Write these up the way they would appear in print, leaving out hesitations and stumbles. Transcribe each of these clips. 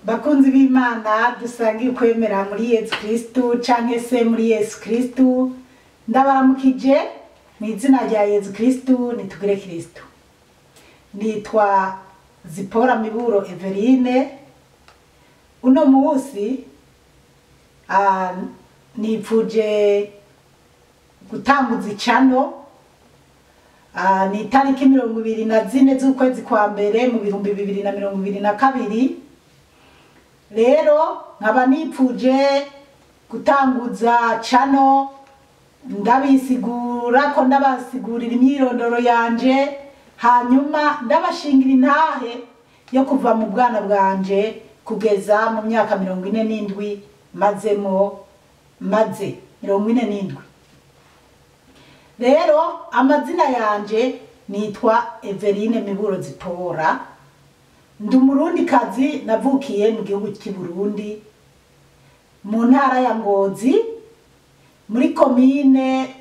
Bakunzi b'Imana dusangiye ukwemera muri Yesu Kristu canke se muri Yesu Kristu, ndabaramukije mu izina rya Yesu Kristu. Nitugire Kristu. Nitwa Zipora Miburo Everine. Uno munsi nipfuje gutanguza icano. Ni itariki 24 z'ukwezi kwa mbere mu 2022. Rero nkaba nipfuje gutanguza cano ndabisigura ko ndabasigurira imyirondoro yanje, hanyuma ndabashingira intahe yo kuva mu bwana bwanje kugeza mu myaka 47 mazemo, maze 47. Rero amazina yanje nitwa Everine Miburo Zipora, ndi umurundikazi, navukiye mu gihugu cy'i Burundi mu ntara ya Ngozi muri komine,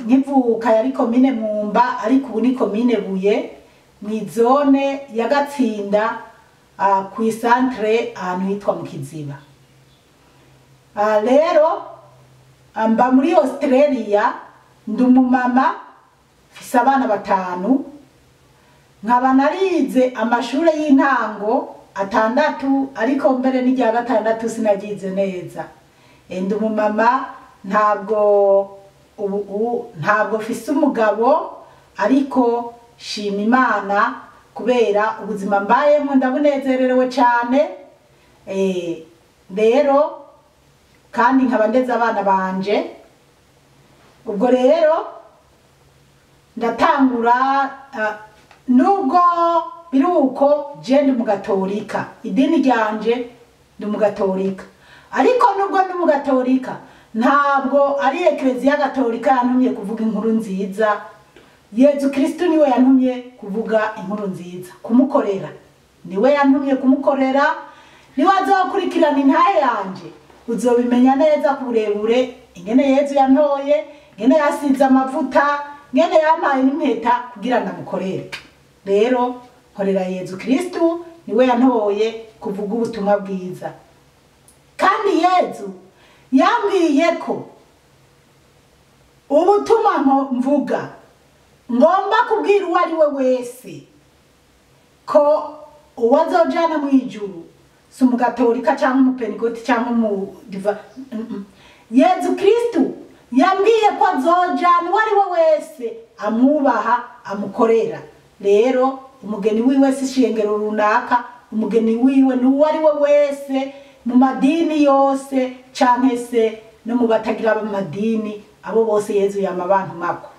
nkivuka yari komine Mwumba, ariko ubu ni komine Buye, mw'izone ya Gatsinda, kw'isantere ahantu hitwa mu Kiziba. Rero mba muri Australia, ndi umumama mfise abana batanu, nkaba narize amashure y'intango atandatu, ariko mbere n'irya gatandatu sinagize neza. Ndi umumama, ntabwo ubu ntabwo mfise umugabo, ariko shima Imana kubera ubuzima mbayemo ndabunezererewe cane. Rero kandi nkaba ndeze abana banje. Ubwo rero ndatangura. Nubwo biruko je ndi umugatolika, idini ryanje ndi umugatolika, ariko nubwo ndi umugatolika ntabwo ari Ekleziya Gatolika yantumye kuvuga inkuru nziza. Yezu Kristu niwe yantumye kuvuga inkuru nziza, kumukorera. Niwe yantumye kumukorera, niwe azokurikirana intahe yanje. Uzobimenya neza ku burebure ingene Yezu yantoye, ingene yasize amavuta, ingene yampaye n'impeta kugira ndamukorere. Rero nkorera Yezu Kristu, niwe yantoye kuvuga ubutumwa bwiza. Kandi Yezu yambwiye ko ubutumwa mvuga ngomba kubwira uwo ari we wese ko uwazojana mu ijuru si umugatolika cyangwa umupentegoti cyangwa umudiva. Yezu Kristu yambwiye ko azojana uwo ari we wese amwubaha, amukorera. Rero umugeni wiwe si ishengero runaka, umugeni wiwe ni uwo ari we wese mu madini yose canke se no mu batagira amadini, abo bose Yezu yama abantu mako.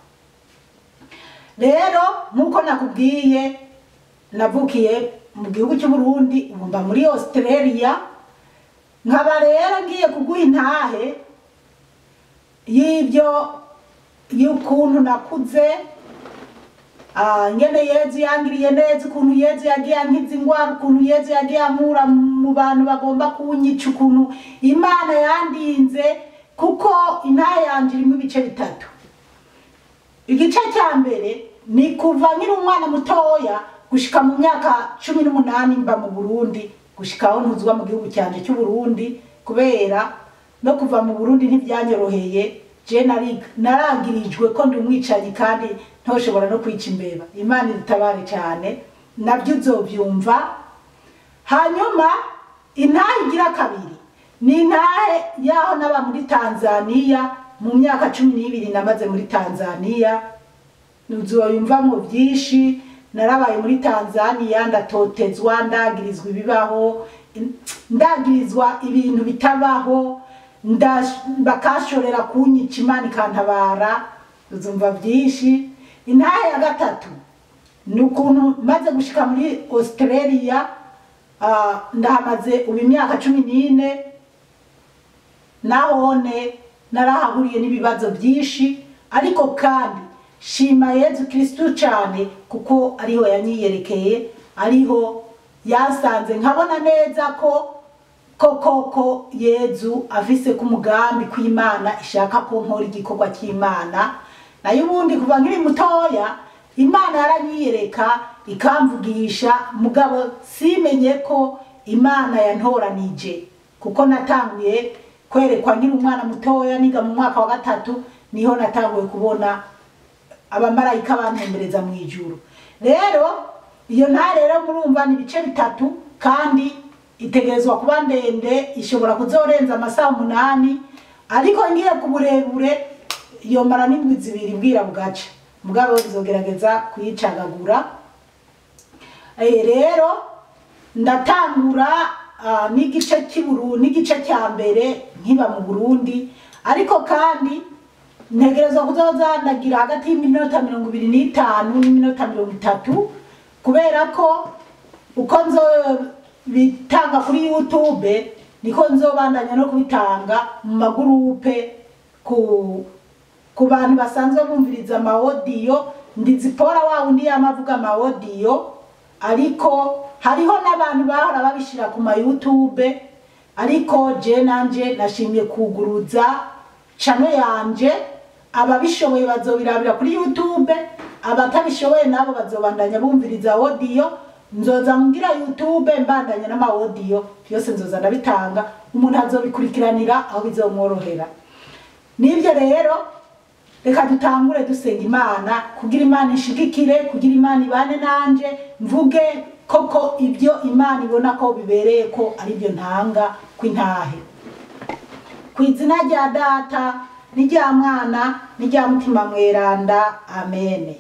Rero nkuko nakubwiye, navukiye mu gihugu cy'u Burundi, ubu mba muri Australia. Nkaba rero ngiye kuguha intahe y'ibyo y'ukuntu nakuze, ngene Yezu yangiriye neza, ukuntu Yezu yagiye ankiza ingwara, ukuntu Yezu yagiye ankura mu bantu bagomba kunyica, ukuntu Imana yandinze, kuko intahe yanje irimo ibice bitatu. Igice cya mbere ni kuva nkiri umwana mutoya gushika mu myaka 18 mba mu Burundi, gushika aho ntuzwa mu gihugu cyanje cy'u Burundi, kubera no kuva mu Burundi ntivyanyoroheye. Je naragirijwe ko ndi umwicanyi kandi ntoshobora no kwica imbeba. Imana idutabare cyane, nabyo uzovyumva. Hanyuma intahe igira kabiri ni intahe yaho naba muri Tanzania mu myaka 12 namaze muri Tanzania. Uzoyumvamwo vyinshi. Narabaye muri Tanzania, ndatotezwa, ndagirizwa ibibaho, ndagirizwa ibintu bitabaho, bakashorera kunyica, Imana ikantabara. Uzumva byinshi. Intahe ya gatatu ni ukuntu maze gushika muri Australia, ndahamaze ubu imyaka 14, nahone narahahuriye n'ibibazo byinshi, ariko kandi shima Yezu Kristu cyane kuko ariho yanyiyerekeye, ariho yasanze nkabona neza ko koko Yezu afise ku mugambi kw'Imana ishaka ko nkora igikorwa cy'Imana. Nayo ubundi kuva nkiri mutoya Imana yaranyiyereka ikamvugisha, mugabo simenye ko Imana yantoranije, kuko natanguye kwerekwa nkiri umwana mutoya, niga mu mwaka wa 3, niho natanguye kubona abamarayika bantembereza mu ijuru. Rero iyo ntahe rero murumva ni ibice 3, kandi itegerezwa kuba ndende, ishobora kuzorenza amasaha 8, ariko ngiye ku burebure yomara n'indwi 2 bwira bugaca, mugabo bizogerageza kuyicagagura. Rero ndatangura n'igice cy'Iburundi, n'igice cya mbere nkiba mu Burundi, ariko kandi ntegerezwa kuzoza ndagira hagati y'iminota 25 n'iminota 30, kubera ko uko nzobitanga kuri YouTube niko nzobandanya no kubitanga mu magurupe ku bantu basanzwe bumviriza ama audio. Ndizipora wa undi yamavuga ama audio, ariko hariho n'abantu bahora babishira ku ma YouTube, ariko je nanje nashimye kuguruza channel yanje. Ababishoboye bazobirabira kuri YouTube, abatabishoboye nabo bazobandanya bumviriza audio. Nzoza ngira YouTube mbandanya n'ama audio byose nzoza ndabitanga, umuntu azobikurikiranira aho bizomworohera. Nibyo rero reka dutangure dusenga Imana, kugira Imana ishigikire, kugira Imana ibane nanje, mvuge koko ibyo Imana ibona ko bibereye ko ari byo ntanga kwintahe. Ku izina rya Data n'irya Mwana n'irya Mutima Mweranda, amen.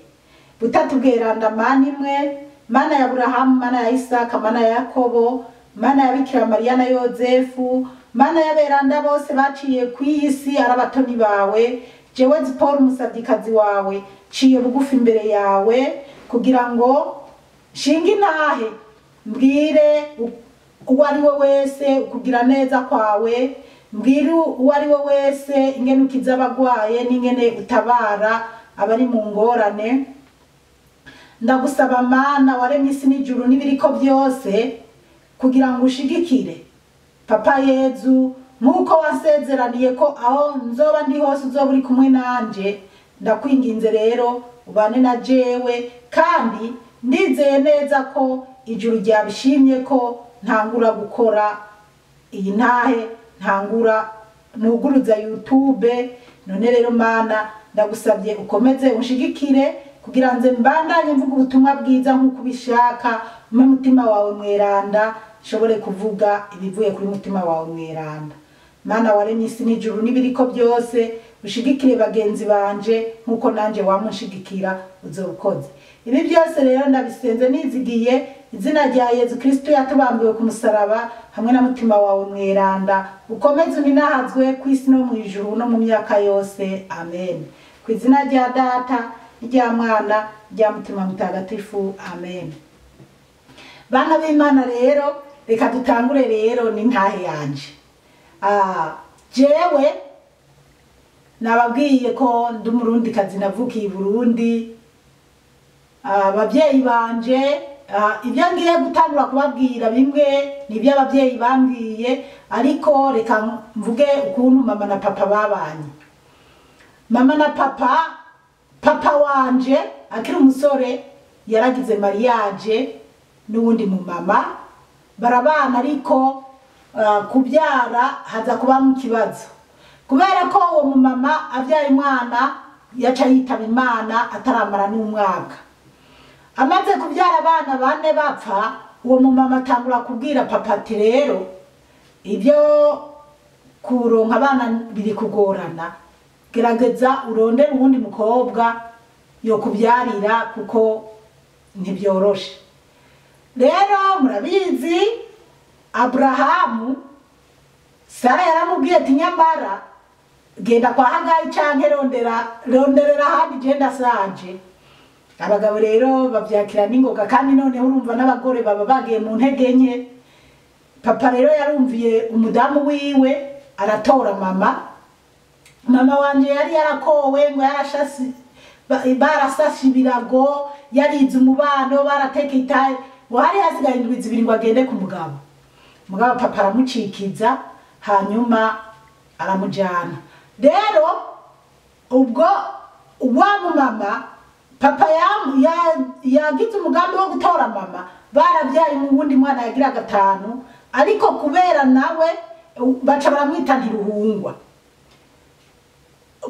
Butatu bweranda Mana imwe, Mana ya Aburahamu, Mana ya Isaka, Mana ya Yakobo, Mana ya Bikira Mariya na Yozefu, Mana y'aberanda bose baciye kw'isi ari abatoni bawe, jewe Zipora umusavyikazi wawe, ciye bugufi imbere yawe kugira ngo nshinge intahe, mbwire uwo ari we wese ukugira neza kwawe, mbwire uwo ari we wese ingene ukiza abagwaye n'ingene utabara abari mu ngorane. Ndagusaba Mana waremye isi n'ijuru n'ibiriko byose, kugira ngo ushigikire Papa Yezu nkuko wasezeraniye ko aho nzoba ndi hose uzoba uri kumwe nanje. Ndakwinginze rero ubane na jewe, kandi ndizeye neza ko ijuru ryabishimye ko ntangura gukora iyi ntahe, ntangura nuguruza YouTube. None rero Mana ndagusabye ukomeze unshigikire kugira nze mbandanye mvuga ubutumwa bwiza nkuko ubishaka, umpe mutima wawe mweranda nshobore kuvuga ibivuye kuri mutima wawe mweranda. Mana waremye isi n'ijuru n'ibiriko byose, ushigikire bagenzi banje nkuko nanje wamunshigikira uzobukoze. Ibi byose rero ndabisenze nizigiye izina rya Yezu Kristo yatubambiwe ku musaraba hamwe na mutima wawe mweranda, ukomeze uninahazwe ku isi no mu ijuru no mu myaka yose, amen. Ku izina rya Data, rya Mwana, rya Mutima Mutagatifu, amen. Bana b'Imana rero reka dutangure rero n'intahe yanje. Jewe nababwiye ko ndi umurundikazi, navukiye i Burundi. Abavyeyi banje, ibyo ngiye gutangura kubabwira bimwe nibyo abavyeyi bambwiye, ariko reka mvuge ukuntu mama na papa babanye. Mama na papa, papa wanje akiri umusore yaragize mariage n'uwundi mu mama, barabana, ariko kubyara haza kuba mu kibazo, kubera ko uwo mu mama avyaye umwana yaca yitaba Imana ataramara n'umwaka. Amaze kubyara abana 4 bapfa, uwo mu mama atangura kubwira papa ati rero ibyo kuronka abana biri kugorana, gerageza urondere uwundi mukobwa yo kubyarira kuko ntibyoroshe. Rero murabizi Abrahamu, Sara yaramubwiye ati nyamara genda kwa Hagayi canke ronderera ahandi genda sanje. Abagabo rero bavyakira n'ingoga, kandi noneho urumva n'abagore baba bagiye mu ntege nke. Papa rero yarumviye umudamu wiwe aratora mama. Mama wanje yari yarakowe ngo barasashe ibirago, yarize umubano, barateka itayi, ngo hari hasigaye indwi 2 ngo agende ku mugabo. Mugabo papa aramucikiza hanyuma aramujana. Rero ubwo wa mama papa yagize umugambi wo gutora mama, barabyaye mu wundi mwana yagira 5, Ariko kubera nawe baca baramwita Ntiruhungwa,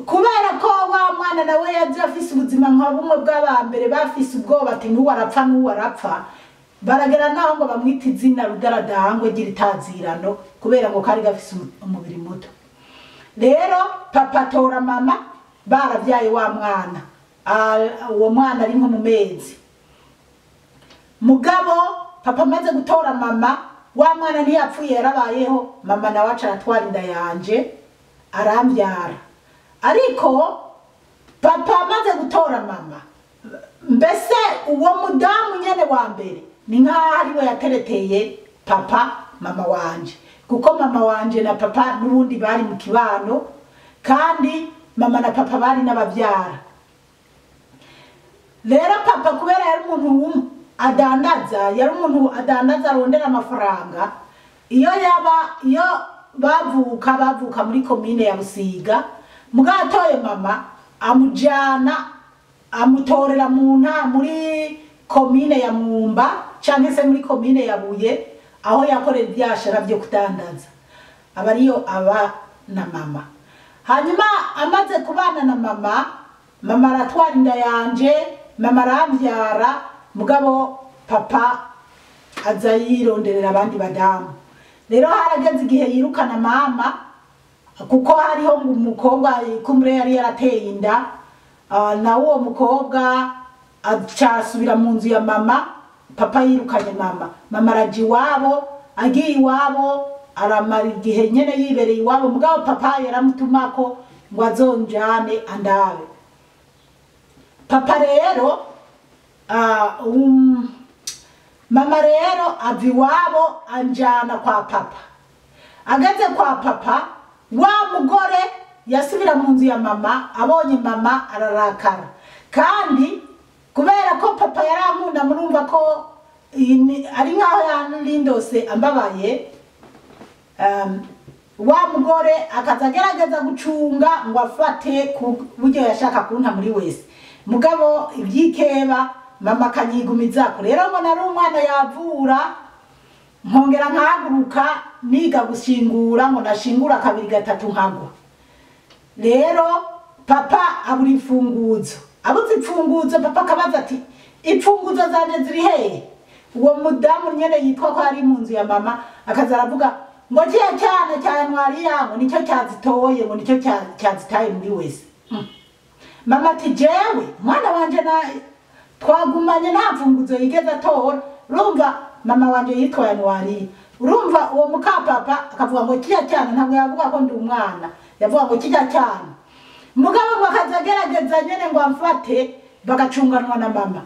kubera ko wa mwana nawe yaje afise ubuzima nka bumwe bw'abambere, bafise ubwoba ati n'uwo arapfa, n'uwo arapfa. Baragera naho ngo bamwita izina Rudaradangwe ry'itazirano, kubera ngo kari gafise umubiri muto. Rero papa atora mama baravyaye wa mwana, uwo mwana ari nko mu mezi. Mugabo papa amaze gutora mama, wa mwana ntiyapfuye, yarabayeho. Mama nawe aca aratwara inda yanje, arambyara. Ariko papa amaze gutora mama, mbese uwo mudamu nyene wa mbere ni nkaho ariwe yatereteye papa mama wanje, kuko mama wanje na papa n'ubundi bari mu kibano, kandi mama na papa bari n'abavyara. Rero papa kubera yari umuntu adandaza, yari umuntu adandaza arondera amafaranga, iyo yaba iyo bavuka muri komine ya Busiga, mugatoye mama amujana amutorera mu nta muri komine ya Mwumba canke se muri komine ya Buye, aho yakorera ivyashara vyo kudandaza, aba ariyo aba na mama. Hanyuma amaze kubana na mama, mama aratwara inda yanje, mama aramvyara. Mugabo papa aza yironderera abandi badamu. Rero harageze igihe yirukana mama, kuko hariho umukobwa kumbure yari yarateye inda, na uwo mukobwa acasubira mu nzu ya mama. Papa yirukanye mama, mama araja iwabo. Agiye iwabo aramara igihe nyene yibereye iwabo, mugabo papa yaramutumako ngo azonjane andabe. Papa rero mama rero ava iwabo anjana kwa papa. Ageze kwa papa, wa mugore yasubira mu nzu ya mama, abonye mama ararakara. Kandi kubera ko papa yarankunda, murumva ko ari nkaho yarindose ambabaye, wa mugore akaza agerageza gucunga ngo afate ku buryo yashaka kunta muri wese, mugabo ibyikeba mama akanyigumizako. Rero ngo nari umwana yavura, nkongera nkahaguruka niga gushingura, ngo nashingura kabiri gatatu nkagwa. Rero papa abura imfunguzo, abuze imfunguzo, papa akabaza ati imfunguzo zanje ziri hehe? Uwo mudamu nyene yitwa ko ari mu nzu ya mama akaza aravuga ngo kiya cyana cya Ntwariya ngo nicyo cyazitoye, ngo nicyo cyazitaye muri wese. Mama ati jewe mwana wanje na twagumanye nta mfunguzo yigeze atora. Urumva mama wanje yitwa Ntwariya. Urumva uwo mukapapa akavuga ngo kiya cyana, ntabwo yavuga ko ndi umwana, yavuga ngo kiya cyana. Mugabo ngo akaza agerageza nyene ngo amfate, bagacunganwa na mama.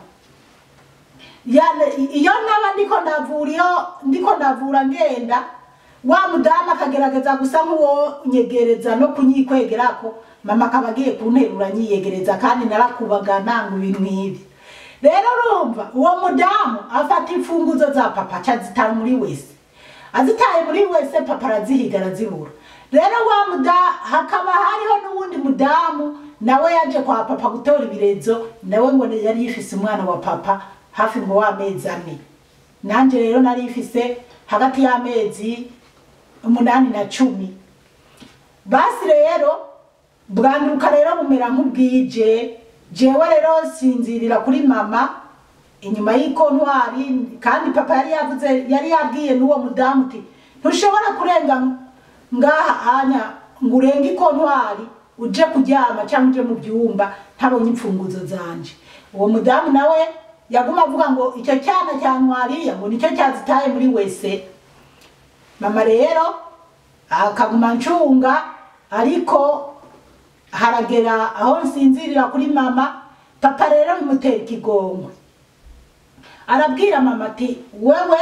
Iyo naba ndiko ndavura, iyo ndiko ndavura ngenda, wa mudamu akagerageza gusa nk'uwo nyegereza no kunyikwegerako, mama akaba agiye kunterura nyiyegereza, kandi narakubagana ngo ibintu nk'ibi. Rero urumva uwo mudamu afata imfunguzo za papa aca muri wese, azitaye muri wese, papa arazihiga arazibura. Rero wa mudamu hakaba hariho n'uwundi mudamu nawe yaje kwa papa gutora ibirezo, nawe ngo yari yifise umwana wa papa hafi ngo w'amezi 4. Nanje rero nari ifise hagati y'amezi 8 na 10. Basi rero bwanduka rero bumera nk'ubwije. Jewe rero sinzirira kuri mama inyuma y'ikontwari, kandi papa yari yavuze, yari yabwiye n'uwo mudamu uti ntushobora kurenga ngaha anya ngo urenge ikontwari uje kuryama cyangwa uje mu byumba ntabonye imfunguzo zanje. Uwo mudamu nawe yaguma avuga ngo icyo cyana cya Ntwariya ngo nicyo cyazitaye muri wese. Mama rero akaguma ncunga, ariko haragera aho nsinzirira kuri mama. Papa rero bimutera ikigongwe, arabwira mama ati wewe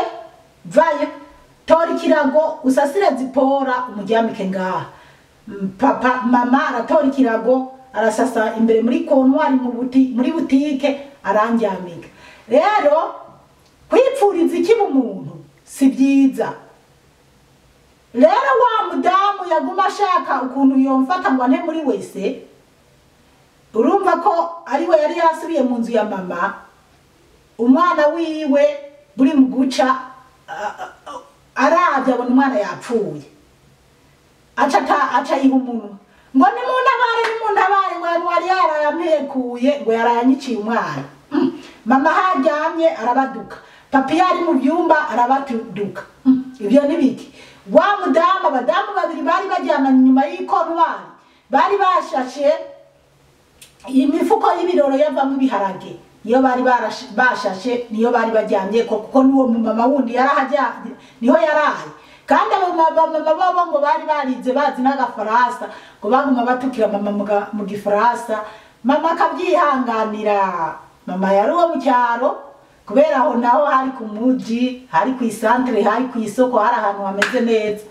vayo tora ikirago usasire Zipora umuryamike ngaha. Papa mama aratora ikirago arasasa imbere muri kontwari muri butike arandyamika. Rero kwipfuriza ikibi umuntu si byiza. Rero wa mudamu yaguma ashaka ukuntu yomfata ngo ante muri wese, urumva ko ariwe yari yasubiye mu nzu ya mama, umwana wiwe buri mu guca Arabye abona umwana yapfuye, aca yiha umunwa ngo nimuntabare, nimuntabare, ngo Yanwari yarayampekuye, ngo yarayanyiciye umwana. Mama haryamye arabaduka, papi yari mu byumba arabaduka. Ibyo ni biki? Wa mudamu, abadamu babiri bari baryamanye inyuma y'ikontwari, bari bashashe imifuko y'ibiroro yavamo ibiharage, niyo bari bashashe, niyo bari baryamye ko, kuko n'uwo mumama wundi yarahajyanye, niho yaraye. Kandi abo mama bobo ngo bari barize bazi n'agafaransa, ngo baguma batukira mama mu gifaransa, mama akabyihanganira. Mama yari uwo mu cyaro, kubera aho naho hari ku muji, hari ku isantere, hari ku isoko, hari ahantu hameze neza.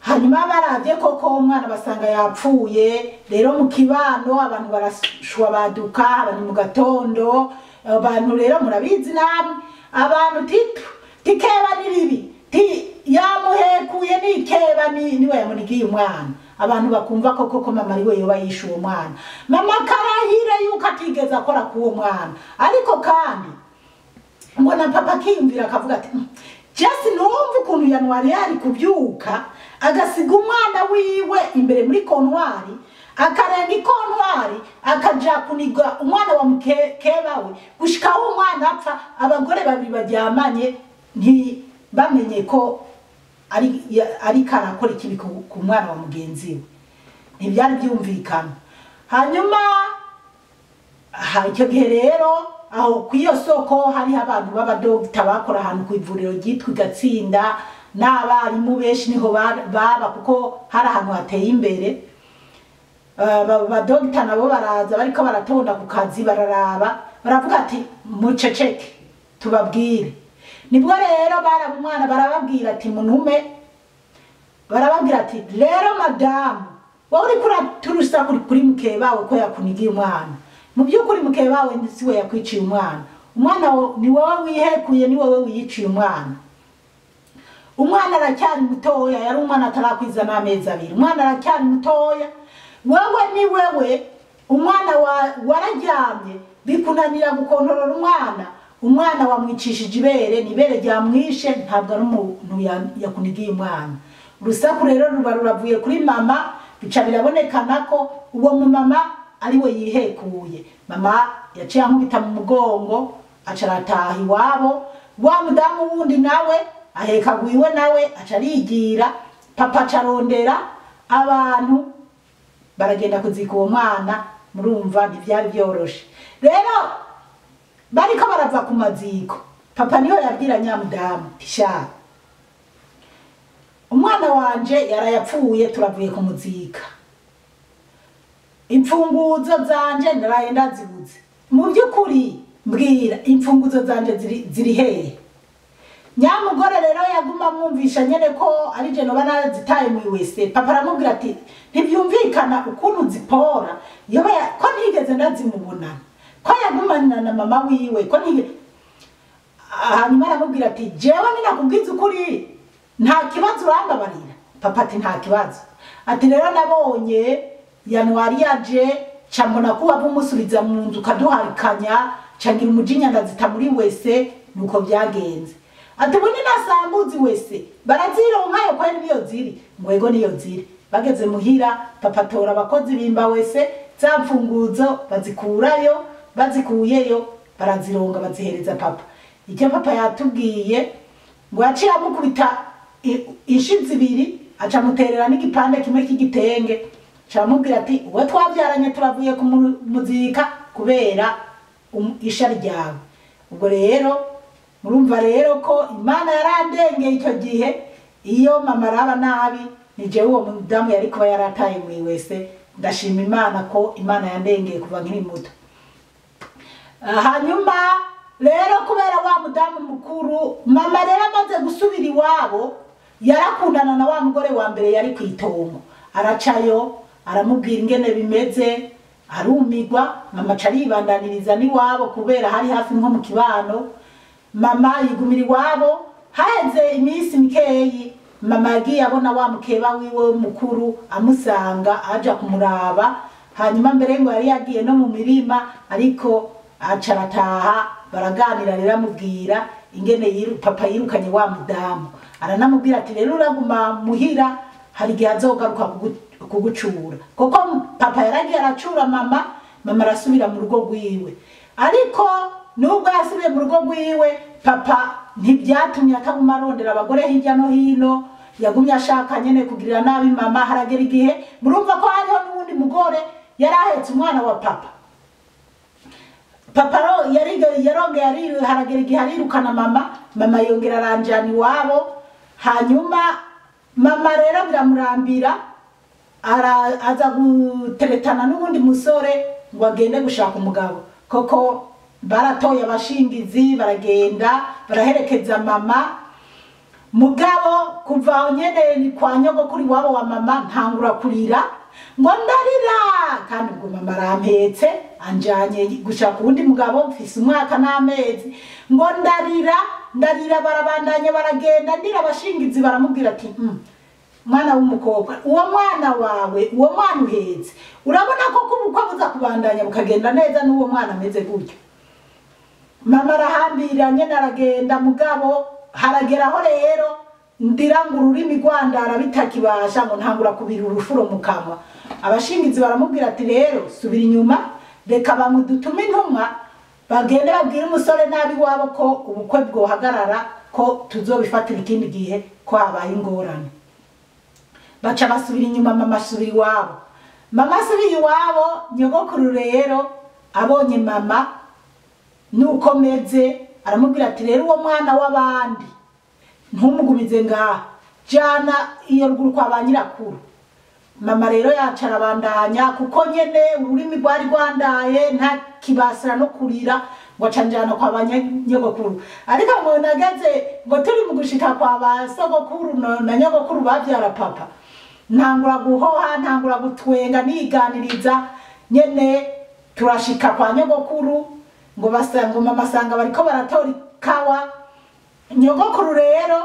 Hanyuma barabye koko umwana basanga yapfuye. Rero mu kibano abantu barashwa baduka, abantu mu gatondo, abantu rero murabizi namwe, abantu titu tikeba ni ribi, ti yamuhekuye nikeba niwe yamunigiye umwana. Abantu bakumva koko ko mama ariwe yoba yishe uwo mwana. Mama karahire yuko atigeze akora k'uwo mwana, ariko kandi ngo na papa akiyumvira akavuga ati Jesse numva ukuntu Yanwari yari kubyuka agasiga umwana wiwe imbere muri kontwari, akarenga ikontwari akaja kuniga umwana wa mukeba we gushika aho umwana apfa, abagore babiri baryamanye ntibamenye ko ari karakora ikibi ku mwana wa mugenzi we. Ntibyari byumvikana. Hanyuma icyo gihe rero aho ku iyo soko hariho abantu b'abadogita bakora ahantu ku ivuriro ryitwa Gatsinda, n'abarimu benshi niho baba, kuko hari ahantu hateye imbere. Abadogita nabo baraza bariko baratonda ku kazi, bararaba baravuga ati muceceke tubabwire. Nibwo rero baraba umwana barababwira ati muntume, barababwira ati rero madamu wowe uriko uraturusa kuri mukeba wawe ko yakunigiye umwana, mu by'ukuri mukeba wawe si we yakwiciye umwana, umwana ni wowe wihekuye, ni wowe wiyiciye umwana. Umwana aracyari mutoya, yari umwana atarakwiza n'amezi abiri, umwana aracyari mutoya, wewe ni wewe umwana wararyamye bikunanira gukontorora umwana, umwana wamwicishije ibere, ni ibere ryamwishe, ntabwo ari umuntu yakunigiye umwana. Urusaku rero ruba ruravuye kuri mama, bica birabonekana ko uwo mumama ari we yihekuye. Mama yaciye ankubita mu mugongo, aca arataha iwabo. Wa mudamu wundi nawe ahekagwiwe nawe aca arigira, papa aca arondera abantu baragenda kuzika uwo mwana. Murumva ntibyari byoroshe. Rero bariko barava ku maziko, papa niho yabwira nyamudamu tisha umwana wanje yarayapfuye, turavuye kumuzika, imfunguzo zanje naraye ndazibuze, mu by'ukuri mbwira imfunguzo zanje ziri hehe? Nyamugore rero yaguma mwumvisha nyene ko ari je noba narazitaye mu wese. Papa aramubwira ati ntibyumvikana ukuntu zipora, yoba ko ntigeze ndazimubonana, ko yagumana na mama wiwe, ko ntige. Hanyuma aramubwira ati jewe ninakubwiza ukuri nta kibazo urambabarira? Papa ati nta kibazo. Ati rero nabonye Yanwari yaje cambona ko wabumusubiza mu nzu kaduharikanya, cangira umujinya ndazita muri wese, nuko byagenze. Ati ubu nasambuzi wese barazironkayo kweri niyo ziri, ngwego niyo ziri. Bageze muhira papa tora abakozi bimba wese, za mfunguzo bazikurayo, bazikuyeyo barazironga bazihereza papa. Icyo papa yatubwiye ngo yaciye amukubita inshi zibiri, aca amuterera n'igipande kimwe cy'igitenge, aca aramubwira ati uwo twabyaranye turavuye kumuzika kubera ishari ryawe. Ubwo rero murumva rero ko Imana yarandengeye icyo gihe. Iyo mama araba nabi ni jewe uwo mudamu yari kuba yarataye mu wese. Ndashima Imana ko Imana yandengeye kuva nkiri muto. Hanyuma rero kubera wa mudamu mukuru, mama rero amaze gusubira iwabo yarakundana na wa mugore wa mbere yari kwitongo, aracayo aramubwira ingene bimeze, arumigwa. Mama aca aribandaniriza n'iwabo kubera hari hafi nko mu kibano. Mama yigumira iwabo. Haheze iminsi mikeyi mama yagiye abona wa mukeba wiwe mukuru amusanga aja kumuraba. Hanyuma mbere ngo yari yagiye no mu mirima, ariko aca arataha Baraganira rero, amubwira ingene papa yirukanye wa mudamu. Aranamubwira ati: "Rero uraguma muhira, hari igihe azogaruka kugucura." Kuko papa yaragiye aracura mama, mama arasubira mu rugo rwiwe. Ariko nubwo yasubiye mu rugo rwiwe, papa ntibyatumye ataguma arondera abagore hirya no hino. Yagumye ashaka nyene kugirira nabi mama. Haragera igihe, murumva ko hariho n'uwundi mugore yari ahetse umwana wa papa. Papa yarongeye haragera igihe arirukana mama. Mama yongera aranjana iwabo. Hanyuma mama rero biramurambira, aza guteretana n'uwundi musore ngo agende gushaka umugabo. Koko baratoye abashingizi, baragenda baraherekeza mama. Mugabo kuva aho nyene kwa nyogokuru iwabo wa mama, ntangura kurira ngo ndarira. Kandi ubwo mama arampetse, anjanye gushaka uwundi mugabo, mfise umwaka n'amezi. Ngo ndarira, ndarira, barabandanya baragenda, ndira. Abashingizi baramubwira ati: Mwana w'umukobwa, uwo mwana wawe, uwo mwana uhetse, urabona ko kubukwa buza kubandanya bukagenda neza n'uwo mwana ameze gutyo?" Mama arahambira nyene aragenda. Mugabo harageraho rero ndira ngo ururimi rwandara bitakibasha, ngo ntangura kubira urufuro mu kanwa. Abashingizi baramubwira ati: "Rero subira inyuma, reka bamudutume intumwa bagende babwire umusore nabi wabo ko ubukwe bwohagarara, ko tuzobifatira ikindi gihe, ko habaye ingorane." Baca basubira inyuma, mama asubira iwabo. Mama asubiye iwabo, nyogokuru rero abonye mama nuko meze, aramubwira ati: "Rero uwo mwana w'abandi ntumugumize ngaha, jana iyo ruguru kwa ba nyirakuru." Mama rero yaca arabandanya, kuko nyene ururimi rwari rwandaye, nta kibasira no kurira, ngo aca njana kwa ba nyogokuru. Ariko ngo nageze, ngo turi mu gushika kwa ba sogokuru na nyogokuru bavyara papa, ntangura guhoha, ntangura gutwenga, niganiriza nyene. Turashika kwa nyogokuru, ngo basanga mama asanga bariko baratora ikawa. Nyogokuru rero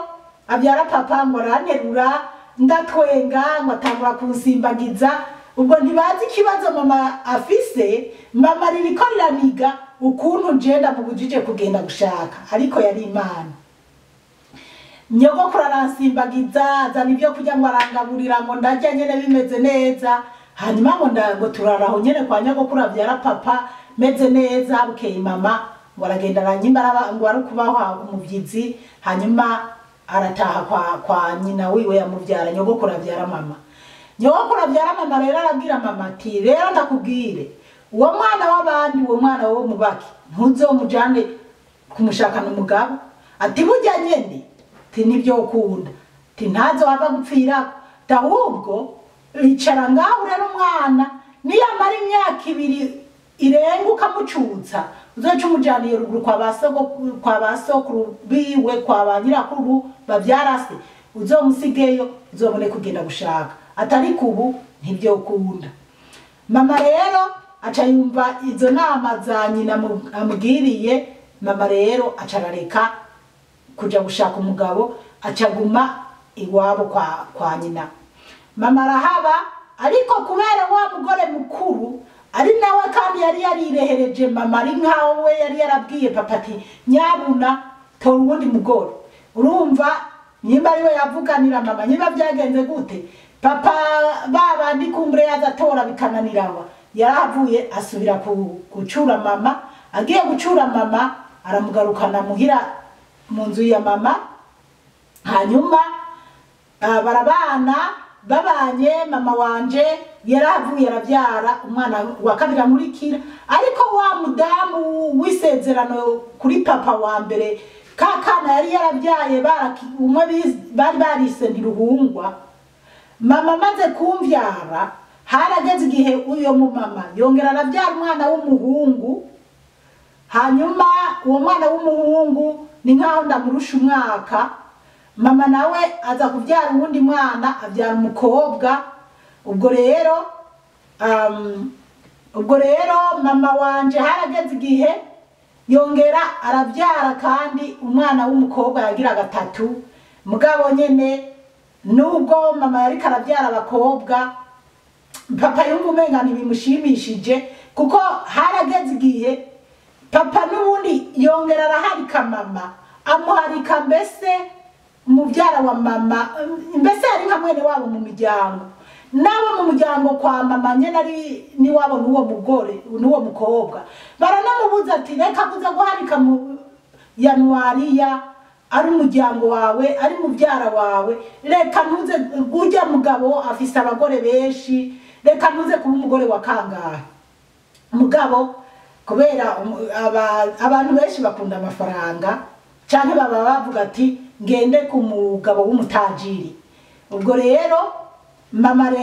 abyara papa ngo aranterura, ndatwenga, ngo atangura kunsimbagiza. Ubwo ntibazi ikibazo mama afise. Mama ririko riraniga ukuntu njenda mubujije kugenda gushaka, ariko yari Imana. Nyogokuru aransimbagiza, azana ibyo kurya, ngo arangaburira, ngo ndarya nyene bimeze neza. Hanyuma ngo ngo turaraho nyene kwa nyogokuru abyara papa meze neza. Bukeye mama ngo aragenda aranyimba, ngo ari kubaho umubyizi, hanyuma arataha kwa nyina wiwe yamubyara, nyogokuru abyara mama. Nyogokuru abyara mama rero arabwira mama ati: "Rero ndakubwire, uwo mwana w'abandi, uwo mwana wo mubaki, ntuzomujane kumushakana umugabo." Ati: "Burya nyene," ati, "nibyo ukunda," ati, "ntazohava gupfirako. Ahubwo icara ngaho urera umwana, niyamara imyaka 2 irenga ukamucutsa, uzoca umujana iyo ruguru kwa ba sokuru biwe, kwa ba nyirakuru bavyara se, uzomusigeyo, uzobone kugenda gushaka. Atari kubu ntivyokunda." Mama rero aca yumva izo nama za nyina amubwiriye. Mama rero aca arareka kuja gushaka umugabo, acaguma iwabo kwa nyina. Mama arahaba, ariko kubera wa mugore mukuru ari nawe kandi yari yarirehereje mama, ari nkaho we yari yarabwiye papa ati: "Nyabuna tora uwundi mugore." Urumva nyimba ariwe yavuganira mama, nyimba byagenze gute, papa babandi kumbure yaza atora bikananirawa, yarahavuye asubira gucura mama. Agiye gucura mama, aramugarukana muhira mu nzu ya mama. Hanyuma barabana. Babanye, mama wanje yarahavuye arabyara umwana wa kabiri amurikira. Ariko wa mudamu w'isezerano kuri papa wa mbere, ka kana yari yarabyaye umwe bari barise Ntiruhungwa, mama amaze kumvyara, harageze igihe uyo mumama yongera arabyara umwana w'umuhungu. Hanyuma uwo mwana w'umuhungu ni nkaho ndamurusha umwaka. Mama nawe aza kubyara uwundi mwana, abyara umukobwa. Ubwo rero mama wanje harageze igihe yongera arabyara kandi umwana w'umukobwa yagira gatatu. Mugabo nyene nubwo mama yariko arabyara abakobwa, papa yumva umenga ntibimushimishije, kuko harageze igihe Papa n'ubundi yongera araharika mama, amuharika mbese mubyara wa mama, mbese yari nka mwene wabo mu miryango, nabo mu muryango kwa mama nyene ari niwabo n'uwo mugore n'uwo mukobwa. Baranamubuza ati reka kuza guharika mu Yanuwariya, ari umuryango wawe, ari mubyara wawe, reka ntuze gujya mugabo afise abagore benshi, reka ntuze kuba umugore wa kangahe. Mugabo kubera abantu benshi bakunda amafaranga, canke baba bavuga ati ngende ku mugabo w'umutajiri. Ubwo rero mama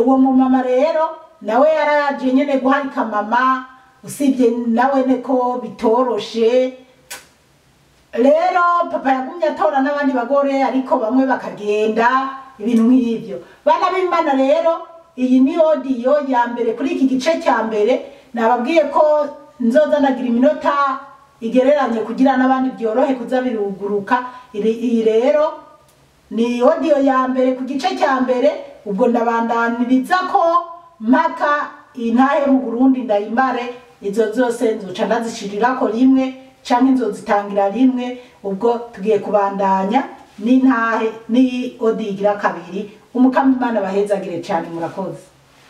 uwo mumama rero nawe yaraje nyene guharika mama, usibye nawe neko bitoroshe. Rero papa yagumye atora n'abandi bagore, ariko bamwe bakagenda, ibintu nk'ivyo. Bana b'Imana rero, iyi ni audio ya mbere kuri iki gice cya mbere. Nababwiye ko nzoza ndagira iminota igereranye kugira n'abandi byorohe kuza biruguruka. Iyi rero ni audio ya mbere ku gice cya mbere. Ubwo ndabandaniriza ko mpaka intahe mu Burundi ndayimare, izo zose nzoca ndazishirirako rimwe canke nzozitangira rimwe. Ubwo tugiye kubandanya n'intahe ni audio igira kabiri. Umukama Imana bahezagire cyane, murakoze.